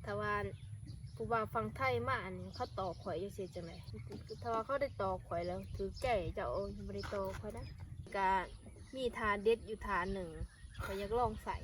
ຖ້າວ່າຜູ້ບ່າວຝັ່ງໄທມາອັນນີ້ ເຂົາຕອບຂ້ອຍ ເຈົ້າຊິເຮັດຈັ່ງໃດ? ຖ້າວ່າເຂົາໄດ້ຕອບຂ້ອຍແລ້ວຖືກໃຈເຈົ້າ ໂອ້ຍ ບໍ່ໄດ້ຕອບຂ້ອຍນະ. ກະມີທ່າເດັດຢູ່ທ່າໜຶ່ງ ຂ້ອຍຢາກລອງໃຊ້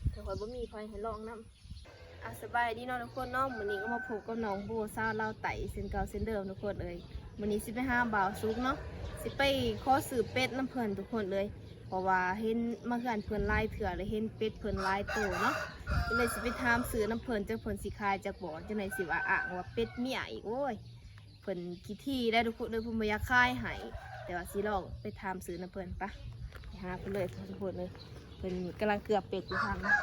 ແຕ່ຂ້ອຍບໍ່ມີໃຜໃຫ້ລອງນຳ. ອ່າ ສະບາຍດີເນາະທຸກຄົນເນາະ, ມື້ນີ້ກໍມາພົບກັບນ້ອງໂບ ສາວລາວໃຕ້ ເຊັ່ນເກົ່າເຊັ່ນເດີມທຸກຄົນເອີຍ. ມື້ນີ້ຊິໄປຫາບ່າວສຸກເນາະ, ຊິໄປຂໍຊື້ເປັດນຳເພິ່ນທຸກຄົນເອີຍ. ເພາະວ່າເຫັນມາເຮືອນເພິ່ນຫຼາຍເທື່ອ ແລະເຫັນເປັດເພິ່ນຫຼາຍໂຕເນາະ, ກໍເລີຍຊິໄປຖາມຊື້ນຳເພິ່ນ ຈັກເພິ່ນຊິຂາຍຈັກບໍ່. ຈັ່ງໃດຊິວ່າອ້າງວ່າເປັດເມຍອີກ ໂອ້ຍ. ເພິ່ນຂີ້ຖີ່ໄດ໋ທຸກຄົນເອີຍ, ເພິ່ນບໍ່ຢາກຂາຍໃຫ້ ແຕ່ວ່າຊິລອງໄປຖາມຊື້ນຳເພິ່ນ. ປະ ໄປຫາເພິ່ນເລີຍທຸກຄົນເອີຍ. ເພິ່ນກຳລັງເກືອເປັດຢູ່ທາງນັ້ນ.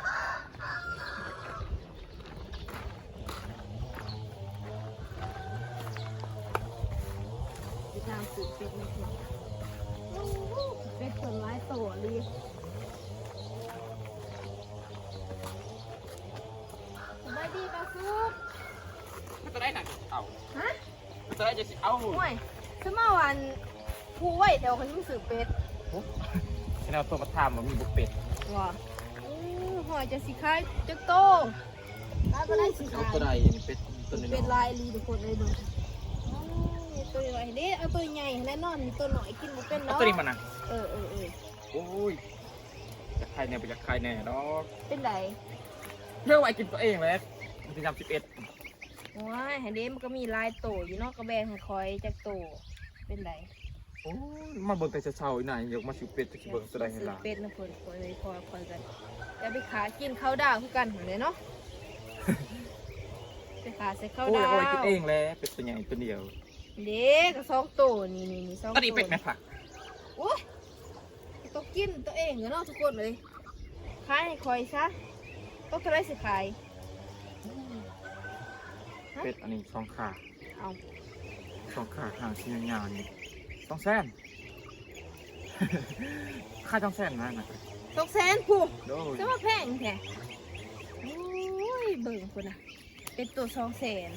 ໄປຖາມຊື້ເປັດນຳເພິ່ນ. ເປັດເພິ່ນຫຼາຍໂຕອີ່ຫຼີ. ສະບາຍດີບ່າວສຸກ. ມັນຕົວໃດນັ້ນ? ເອົາ ຮະ? ມັນຕົວໃດຈັ່ງຊິເອົາ? ໂອ້ຍ ສະເໝີອັນຜູ້ໄວແຖວຂ້ອຍຊິມາຊື້ເປັດ. ໂອ້ ແນວໂທມາຖາມວ່າມີບໍ່ເປັດ. ວ່າ ໂອ້ ຫ້ອຍ ເຈົ້າຊິຂາຍຈັກໂຕ? ຂາຍບໍ່ໄດ້ຊິຂາຍ. ເອົາຕົວໃດ? ເປັດຕົວນ້ອຍ. ເປັດຫຼາຍອີ່ຫຼີທຸກຄົນເອີຍ ເບິ່ງ. ໂອ້ຍ ຕົວນ້ອຍເດ້ ເອົາຕົວໃຫຍ່ຫັ້ນແຫຼະ ນອນຕົວນ້ອຍກິນບໍ່ເປັນດອກ. ເອົາຕົວນີ້ມານະ. ເອີ ເອີ ເອີ. ໂອ້ຍ ຢາກຂາຍແດ່ ບໍ່ຢາກຂາຍແດ່ດອກ. ເປັນໃດ? ເລີກໄວ້ກິນຕົວເອງແຫຼະ ວັນທີສາມສິບເອັດ. ໂອ້ຍ ຫັ້ນເດ້ ມັນກໍມີຫຼາຍໂຕຢູ່ເນາະ, ກໍແບ່ງໃຫ້ຂ້ອຍຈັກໂຕ. ເປັນໃດ? ໂອ້ຍ ມາເບິ່ງແຕ່ເຊົ້າໆ ອີ່ນາຍ ຢາກມາຊື້ເປັດ ຈັກຊິເບິ່ງຕົວໃດໃຫ້ຫຼາຍ. ຊື້ເປັດນຳເພິ່ນ ຂ້ອຍ ຂ້ອຍກໍຈະໄປຂ້າກິນເຂົ້າດາວຄືກັນຫັ້ນແຫຼະເນາະ. ໄປຂ້າໃສ່ເຂົ້າດາວ. ໂອ້ຍ ເອົາໄວ້ກິນເອງແຫຼະ ເປັດຕົວໃຫຍ່ຕົວດຽວ. ເດ້ ກໍສອງໂຕນີ້ ນີ້ ນີ້ ສອງໂຕ. ອັນນີ້ເປັດແມ່ຜັກ. ໂອ້ຍ ຕ້ອງກິນຕົວເອງເນາະທຸກຄົນເອີຍ. ຂາຍໃຫ້ຂ້ອຍຊະ. ຕົກເທົ່າໃດຊິຂາຍ? ຮະ? ເປັດອັນນີ້ສອງຂາ. ເອົາ ສອງຂາ ຫາງສີຍາວໆ ນີ້ ສອງແສນ. ຂາຍສອງແສນນະ. ສອງແສນພຸ້ນ. ໂດຍ. ຈະວ່າແພງແທ້. ໂອ້ຍ ເບິ່ງພຸ້ນນະ. ເປັດໂຕສອງແສນ.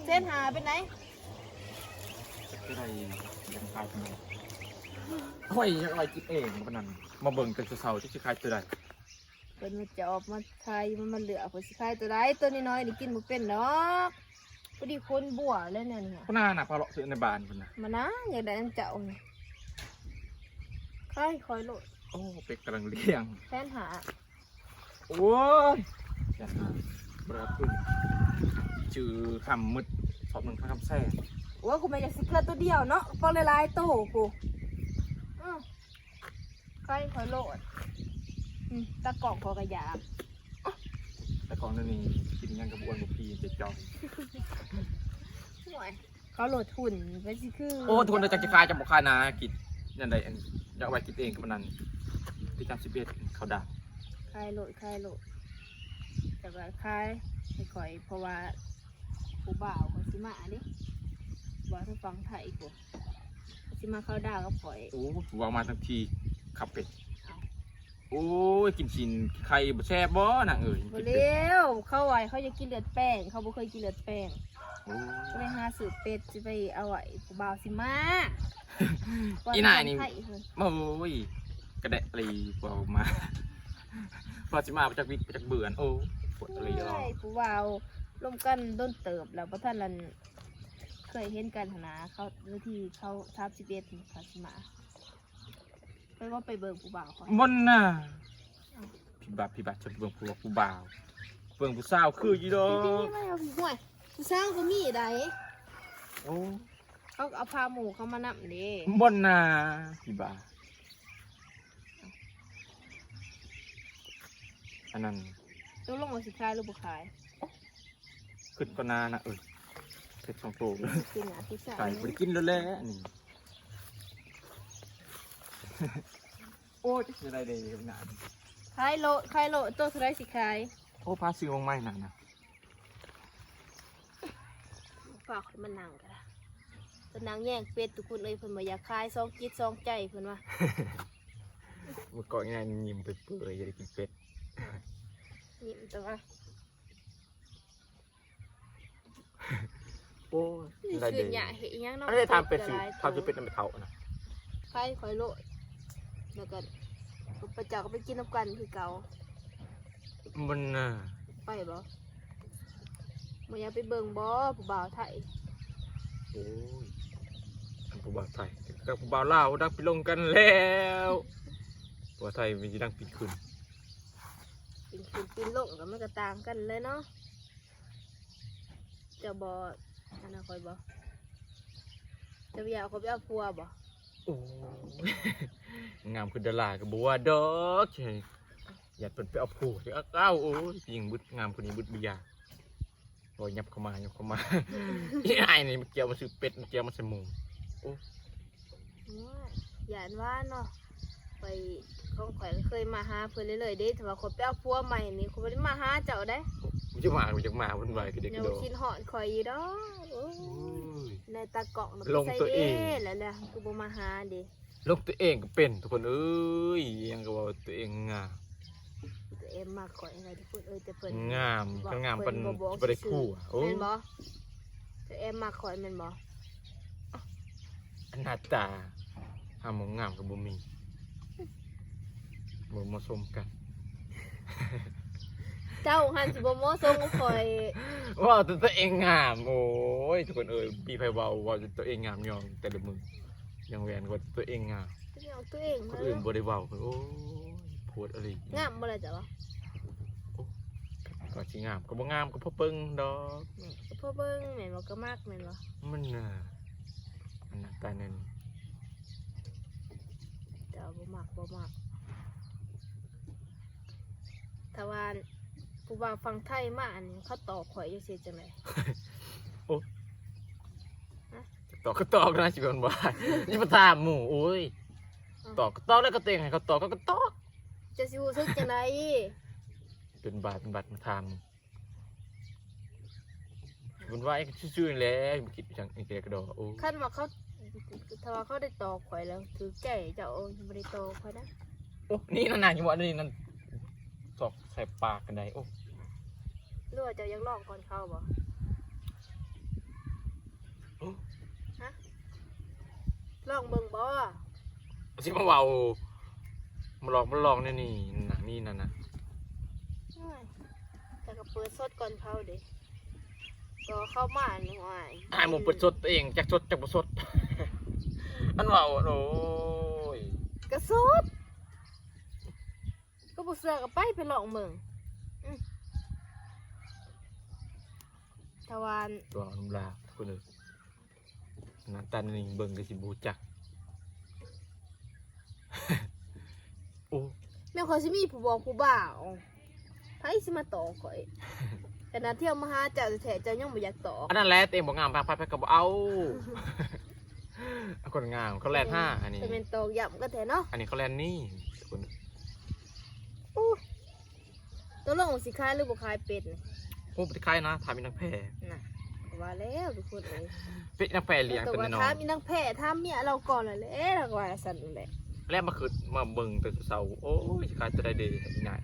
ແສນຫ້າເປັນໃດ? ຈັກເທົ່າໃດ ຍັງຂາຍເທົ່າໃດ? ໂອ້ຍ ຢາກໄວ້ກິນເອງປານນັ້ນ. ມາເບິ່ງແຕ່ເຊົ້າໆ ຈັກຊິຂາຍຕົວໃດ. ເພິ່ນມາຈອບມາຂາຍ ມັນມາເລືອກ ເພິ່ນຊິຂາຍຕົວໃດ. ຕົວນ້ອຍໆ ນີ້ກິນບໍ່ເປັນດອກ. ພໍດີຄົນບົວແລ້ວແນວນີ້. ພຸ້ນນະ ພາເລາະຊື້ໃນບ້ານພຸ້ນນະ. ມານະ ຢາກໄດ້ນຳເຈົ້າ. ຂາຍຂ້ອຍໂລດ. ໂອ້ ເປັກກຳລັງລ້ຽງ. ແສນຫ້າ. ໂອ້ຍ ແສນຫ້າ ບໍ່ໄດ້ທຶນ. ຈື່ຄຳໝົດ ສອບໜຶ່ງຄຳແສນ. ໂອ້ຍ ກູແມ່ນຢາກຊື້ເກືອຕົວດຽວເນາະ ພໍຫຼາຍໆໂຕພຸ້ນ. ອື ຂາຍຂ້ອຍໂລດ. ອື ຕາກ້ອງຂ້ອຍກໍຢາກ. ຕາກ້ອງແນວນີ້ກິນຫຍັງກໍບໍ່ອ້ວນບໍ່ພີ້ ຈະຈ່ອຍ. ໂອ້ຍ ເຂົາໂລດທຸນໄປຊິຄື. ໂອ້ ທຸນແລ້ວຈັກຊິຂາຍ ຈັກບໍ່ຂາຍນະ. ກິນແນວໃດ ອັນ ຢາກໄວ້ກິນເອງກັບອັນນັ້ນ. ທີສາມສິບເອັດ ເຂົ້າດາວ. ຂາຍໂລດ ຂາຍໂລດ. ແຕ່ວ່າຂາຍໃຫ້ຂ້ອຍ ເພາະວ່າຜູ້ບ່າວເຂົາຊິມາເດ້ ບ່າວທາງຝັ່ງໄທພຸ້ນ ເຂົາຊິມາເຂົ້າດາວກັບຂ້ອຍ. ໂອ້ ເວົ້າມາທັງທີຂັບເປັດ. ເອົ້າ ໂອ້ຍ ກິນຊີ້ນໄກ່ບໍ່ແຊບບໍ່ນາງເອີຍ? ບໍ່ແລ້ວ ເຂົາວ່າເຂົາຢາກກິນເລືອດແປງ ເຂົາບໍ່ເຄີຍກິນເລືອດແປງ. ໂອ້ ກໍເລີຍຫາຊື້ເປັດຊິໄປເອົາໄວ້ຜູ້ບ່າວຊິມາ. ອີ່ນາຍນີ້ ໂອ້ຍ ກະແດະລີ ຜູ້ບ່າວມາ ຜູ້ບ່າວຊິມາໄປຈັກວິກໄປຈັກເບືອນ. ໂອ້ ປວດອີ່ຫຼີ. ໂອ້ຍ ຜູ້ບ່າວລົມກັນດົນເຕີບແລ້ວ ບໍ່ທັນ ອັນ ເຄີຍເຫັນກັນຫັ້ນນະ. ເຂົາ ມື້ທີເຂົາສາມສິບເອັດເຂົາຊິມາ. ໄປວ່າໄປເບິ່ງຜູ້ບ່າວຂ້ອຍ. ບໍ່ນະ ເອົ້າ ຜີບາດ ຜີບາດ ຈະໄປເບິ່ງຜູ້ ຜູ້ບ່າວ ເບິ່ງຜູ້ສາວຄືຢູ່ດອກ. ໂອ້ຍ ຜູ້ສາວກໍມີໃດ໋. ໂອ້ ເຂົາກໍເອົາພາໝູ່ເຂົາມານຳເດ້. ບໍ່ນະ ຜີບາດ. ອັນນັ້ນ ຕົກລົງວ່າຊິຂາຍຫຼືບໍ່ຂາຍ? ຂຶ້ນກ່ອນໜ້ານະເອີຍ. ເປັດສອງໂຕ ຂຶ້ນໜ້າຜູ້ສາວ ຂາຍບໍ່ໄດ້ກິນແລ້ວແຫຼະນີ້. ໂອ້ຍ ຈະໄດ້ເດ້ນະ. ຂາຍໂລດ ຂາຍໂລດ. ໂຕເທົ່າໃດຊິຂາຍ? ໂອ້ ພາຊື້ມາໃໝ່ນັ້ນນະ. ຝາກໃຫ້ມັນນັ່ງກໍໄດ້ ເພິ່ນນັ່ງແຍ່ງເປັດທຸກຄົນເອີຍ. ເພິ່ນບໍ່ຢາກຂາຍ ສອງຈິດສອງໃຈເພິ່ນວ່າ. ມື້ກ່ອນງານຍິ້ມເປີຍໆ ຢາກໄດ້ກິນເປັດ ຍິ້ມແຕ່ວ່າ ໂອ້ຍ ໄດ້ເດ້. ເຮັດຫຍັງເນາະ ໄດ້ຖາມເປັດ ຖາມເປັດນຳເຂົານະ. ຂາຍຂ້ອຍໂລດ ແລ້ວກໍພະເຈົ້າກໍໄປກິນນຳກັນຄືເກົ່າ. ໄປ ມັນນະ ໄປບໍ່? ບໍ່ຢາກໄປເບິ່ງບໍ່ ຜູ້ບ່າວໄທ? ໂອ້ຍ ອັນຜູ້ບ່າວໄທກັບຜູ້ບ່າວລາວດັກໄປລົມກັນແລ້ວ. ຜູ້ບ່າວໄທມັນຊິດັງປີນຂຶ້ນ ປີນຂຶ້ນປີນລົງ ກໍມັນກໍຕ່າງກັນແຫຼະເນາະ. ເຈົ້າບໍ່ອັນນັ້ນຂ້ອຍບໍ່? ເຈົ້າບໍ່ຢາກເອົາຂ້ອຍໄປເອົາຜົວບໍ່? ໂອ້ຍ ງາມຄືດາລາກໍບໍ່ວ່າດອກ ຊິໃຫ້ ຢ້ານເພິ່ນໄປເອົາຜົວ ເອົາ ໂອ້ຍ ຜູ້ຍິງບຶດ ງາມກວ່ານີ້ບຶດບໍ່ຢາກ. ໂອ້ຍ ຫຍັບເຂົ້າມາ ຫຍັບເຂົ້າມາ ອີອ້າຍນີ້ມາກ່ຽວມາຊື້ເປັດ ມາກ່ຽວມາໃສ່ໝູ. ໂອ້ ໂອ້ຍ ຢ້ານວ່າເນາະ ຂ້ອຍ ຂອງຂ້ອຍກໍເຄີຍມາຫາເພິ່ນເລື້ອຍໆເດ້ ແຕ່ວ່າຂ້ອຍໄປເອົາຜົວໃໝ່ນີ້ ຂ້ອຍບໍ່ໄດ້ມາຫາເຈົ້າເດ້. ບໍ່ຢາກມາ ບໍ່ຢາກມາ ເພິ່ນວ່າຄືເດັກ ຍັງຄິດຮອດຂ້ອຍຢູ່ດອກ. ໂອ້ຍ ໂອ້ຍ ໃນຕາກ້ອງນະ ລົງຕົວເອງ ໄປໃສເດ້ ແລ້ວ ແລ້ວຄືບໍ່ມາຫາເດ້. ລົງຕົວເອງກໍເປັນ ທຸກຄົນເອີຍ ຫຍັງກໍວ່າຕົວເອງງາມ. ຕົວເອງມັກຂ້ອຍນະ ທຸກຄົນເອີຍ ແຕ່ເພິ່ນງາມ ຄັນງາມປານ ເພິ່ນບໍ່ບອກ ຊິບໍ່ໄດ້ຄູ່. ໂອ້ ແມ່ນບໍ່? ຕົວເອງມັກຂ້ອຍແມ່ນບໍ່? ອັນໜ້າຕາ ຫາໝ່ອງງາມກໍບໍ່ມີ ບໍ່ເໝາະສົມກັນ. ເຈົ້າຫັ້ນຊິບໍ່ເໝາະສົມກັບຂ້ອຍ ເວົ້າແຕ່ຕົວເອງງາມ. ໂອ້ຍ ທຸກຄົນເອີຍ ມີໃຜເວົ້າ ເວົ້າແຕ່ຕົວເອງງາມ ຍ້ອງແຕ່ລະມື້ ຍ້ອງແວ່ນວ່າຕົວເອງງາມ ເປັນຫຍັງຕົວເອງ ຄົນອື່ນບໍ່ໄດ້ເວົ້າ. ໂອ້ຍ ໂພດອີ່ຫຼີ. ງາມບໍ່ລະເຈົ້າ? ໂອ້ ກໍຊິງາມກໍບໍ່ງາມ ກໍພໍເບິ່ງດອກ. ແມ່ນ ກໍພໍເບິ່ງແມ່ນບໍ່? ກໍມັກແມ່ນບໍ່? ມັນນະ ມັນໜ້າຕາແນວນີ້ ເຈົ້າບໍ່ມັກ ບໍ່ມັກ. ຖ້າວ່າຜູ້ບ່າວຝັ່ງໄທມາອັນນີ້ ເຂົາຕອກຂ້ອຍຢູ່ ຊິເຮັດຈັ່ງໃດ? ໂອ້ ຮະ? ຕອກກໍຕອກນະ ຊິເປັນຫຍັງ ຊິມາຖາມໝູ່. ໂອ້ຍ ຕອກກໍຕອກແລ້ວ ກໍຕົວເອງໃຫ້ເຂົາຕອກ ເຂົາກໍຕອກ. ເຈົ້າຊິຮູ້ສຶກຈັ່ງໃດ? ເປັນບາດເປັນບາດມາຖາມໝູ່. ມັນວ່າຫຍັງຊື່ໆນີ້ແຫຼະ ບໍ່ຄິດຫຍັງອີກແລ້ວກໍດອກ. ໂອ້ ຄັນວ່າເຂົາ ຖ້າວ່າເຂົາໄດ້ຕອກຂ້ອຍແລ້ວຖືກໃຈເຈົ້າ ບໍ່ໄດ້ຕອກຂ້ອຍນະ. ໂອ້ ນີ້ນັ້ນນະ ຢູ່ບໍ່ ອັນນີ້ນັ້ນ ຕອກໃສ່ປາກກັນໄດ້. ໂອ້ ຫຼືວ່າເຈົ້າຢາກລອງກ່ອນເຂົາບໍ່? ໂອ້ ຮະ? ລອງເບິ່ງບໍ່? ຊິມາເວົ້າ ມາລອກ ມາລອກແນວນີ້ນະ ນີ້ນັ້ນນະ. ໂອ້ຍ ແຕ່ກໍເປີດສົດກ່ອນເຂົາເດ້ ກໍເຂົ້າມານີ້. ໂອ້ຍ ອ້າຍໝູ່ເປີດສົດຕົວເອງ ຈັກສົດຈັກບໍ່ສົດ ມັນເວົ້າ. ໂອ້ຍ ກໍສົດ ກໍບໍ່ເຊື່ອກໍໄປ ໄປລອງເບິ່ງ. ອືມ ຖ້າວ່າ ຕົວະນ້ຳລາ ທຸກຄົນເອີຍ. ໜ້າຕານີ້ເບິ່ງກໍຊິບໍ່ຮູ້ຈັກ. ໂອ້ ແມ່ນຂ້ອຍຊິມີຜູ້ບອກຜູ້ບ່າວ ໃຜຊິມາຕອກຂ້ອຍ? ຂະໜາດທ່ຽວມາຫາເຈົ້າແທ້ໆ ເຈົ້າຍັງບໍ່ຢາກຕອກ. ອັນນັ້ນແຫຼະ ຕົວເອງບໍ່ງາມ ໃຜໆກໍບໍ່ເອົາ. ເອົາຄົນງາມ ເຂົາແລ່ນຫາ. ອັນນີ້ ແຕ່ແມ່ນຕອກຢ້ຳກັນແທ້ເນາະ. ອັນນີ້ເຂົາແລ່ນໜີ. ໂອ້ຍ ຕົກລົງຊິຂາຍຫຼືບໍ່ຂາຍເປັດນີ້? ໂອ້ ບໍ່ໄດ້ຂາຍນະ ຖາມອີນາງແພ. ນະ ກໍວ່າແລ້ວທຸກຄົນເອີຍ ເປັດນາງແພລ້ຽງ. ແຕ່ວ່າຖາມອີນາງແພ ຖາມເມຍລາວກ່ອນແຫຼະ ລາວກໍວ່າຊັ້ນແຫຼະ. ແລ້ວມາຄິດມາເບິ່ງແຕ່ເຊົ້າ ໂອ້ຍ ຊິຂາຍຕົວໃດເດ ອີນາງ?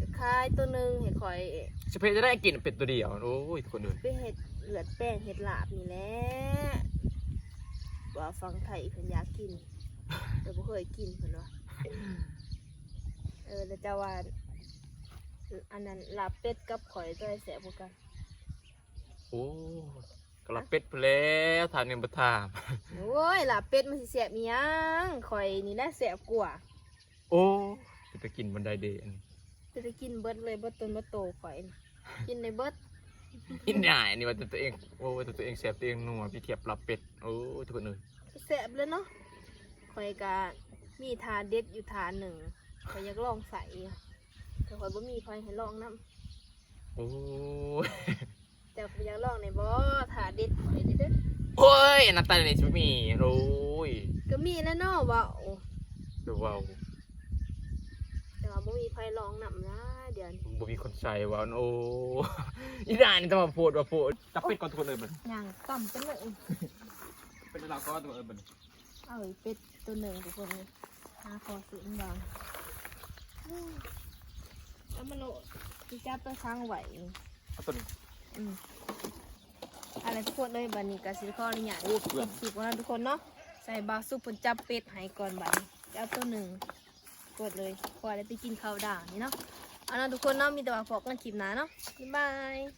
ກໍຂາຍຕົວໜຶ່ງໃຫ້ຂ້ອຍ. ຊິເຮັດຈັ່ງໃດກິນເປັດຕົວດຽວ? ໂອ້ຍ ທຸກຄົນເອີຍ ໄປເຮັດເລືອດແປງ ເຮັດລາບນີ້ແຫຼະ. ວ່າຝັ່ງໄທເພິ່ນຢາກກິນ ແຕ່ບໍ່ເຄີຍກິນ ເພິ່ນວ່າ. ເອີ ແລ້ວເຈົ້າວ່າ ອັນນັ້ນ ລາບເປັດກັບຂ້ອຍ ຕົວໃດແຊບກວ່າກັນ? ໂອ້ ກໍລາບເປັດພຸ້ນແຫຼະ ຖາມແນວບໍ່ຖາມ. ໂອ້ຍ ລາບເປັດມັນຊິແຊບອີຫຍັງ ຂ້ອຍນີ້ແຫຼະແຊບກວ່າ. ໂອ້ ເປັນຕາກິນບໍ່ໄດ້ເດ ອັນ ເປັນຕາກິນເບິດເລີຍ ເບິດຕົນເບິດໂຕຂ້ອຍ ກິນໄດ້ເບິດ. ອີນາຍນີ້ວ່າແຕ່ຕົວເອງ ໂອ້ ວ່າແຕ່ຕົວເອງແຊບ ຕົວເອງນົວ ໄປທຽບລາບເປັດ. ໂອ້ຍ ທຸກຄົນເອີຍ ແຊບເລີຍເນາະ. ຂ້ອຍກະມີທ່າເດັດຢູ່ທ່າໜຶ່ງ ຂ້ອຍຢາກລອງໃຊ້ ແຕ່ຂ້ອຍບໍ່ມີໃຜໃຫ້ລອງນຳ. ໂອ້ຍ ເຈົ້າກໍຢາກລອງແດ່ບໍ່ ທ່າເດັດຂ້ອຍເດີ້? ໂອ້ຍ ໜ້າຕານີ້ຊິມີ. ໂອ້ຍ ກໍມີແຫຼະເນາະ ເວົ້າ ເວົ້າ ແຕ່ວ່າບໍ່ມີໃຜລອງນຳນະ ດຽວນີ້ ບໍ່ມີຄົນໃສ່ເວົ້າ. ໂອ້ ອີນາຍນີ້ ແຕ່ວ່າໂພດວ່າໂພດ. ຈັບເປັດກ່ອນ ທຸກຄົນເອີຍ ບັດນີ້ ຍ່າງຕຳກັນເລີຍ ເປັດລາວກ່ອນ ທຸກຄົນເອີຍ ບັດນີ້. ເອົາເປັດຕົວໜຶ່ງ ທຸກຄົນເອີຍ ຫາພໍຊື້ບາງ. ເອົາມາໂລດ ຊິຈັບໄປສັງໄວ້. ເອົາຕົວນີ້ ອືມ ເອົາລະທຸກຄົນເອີຍ ບັດນີ້ກໍຊິຂໍອະນຸຍາດ ໂອ້ ເປື້ອນ ປິດຄລິບກ່ອນເນາະ ທຸກຄົນເນາະ. ໃສ່ບ່າວສຸກເພິ່ນຈັບເປັດໃຫ້ກ່ອນ ບັດນີ້ເອົາຕົວໜຶ່ງ ກົດເລີຍ ພໍໄດ້ໄປກິນເຂົ້າດາວນີ້ເນາະ. ເອົາເນາະທຸກຄົນເນາະ ມີແຕ່ວ່າພໍ້ກັນຄລິບໜ້າເນາະ ບາຍບາຍ.